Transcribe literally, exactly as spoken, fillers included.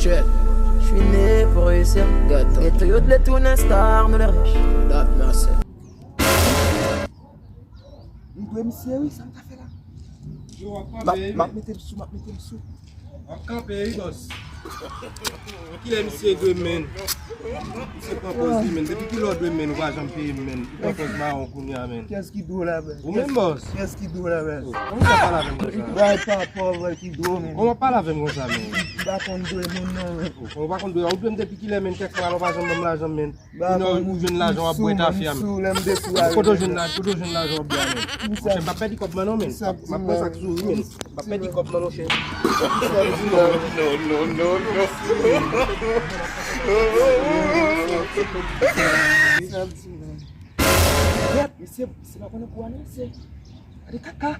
Chèt, je suis né pour réussir, gâteau. Ghetto yo dle tounen star, nou le rich. Dat mèsi. M dwe misye wi, sa m ta fè la? Yo, w ap kanpe wi, men. M ap mete m sou, m ap mete m sou. W ap kanpe wi, bòs. Kilè misye dwe m, men? Misye pran pòz li, men. Depi kilè w dwe m, men? Ou pa janm peye m, men. Ou pran pòz mawon kounye a, men. Kiyès ki dwe w la, men? Ou menm, bòs. Kiyès ki dwe w la, men? Kòman w ap pale avè m konsa? Bay pa pòv ki dwe w, men. Kòman w ap pale avè m konsa, men? M pa konn dwe moun, non, men. Kòman w pa konn dwe? Ou dwe m depi kilè, men? Kèk fwa, ou pa janm ban m lajan, men. Ou jwenn lajan w ap bwè tafya, men. Kote w jwenn la, kote w jwenn lajan w ap bwè a, men? Monchè, m p ap pèdi kòb mwen non, men. M ap pran sa k sou ou, men. M p ap pèdi kòb mwen, monchè. Non, non, non, non. Gad, mesye, mesye pa konnen kou a non, mesye. Gade kaka.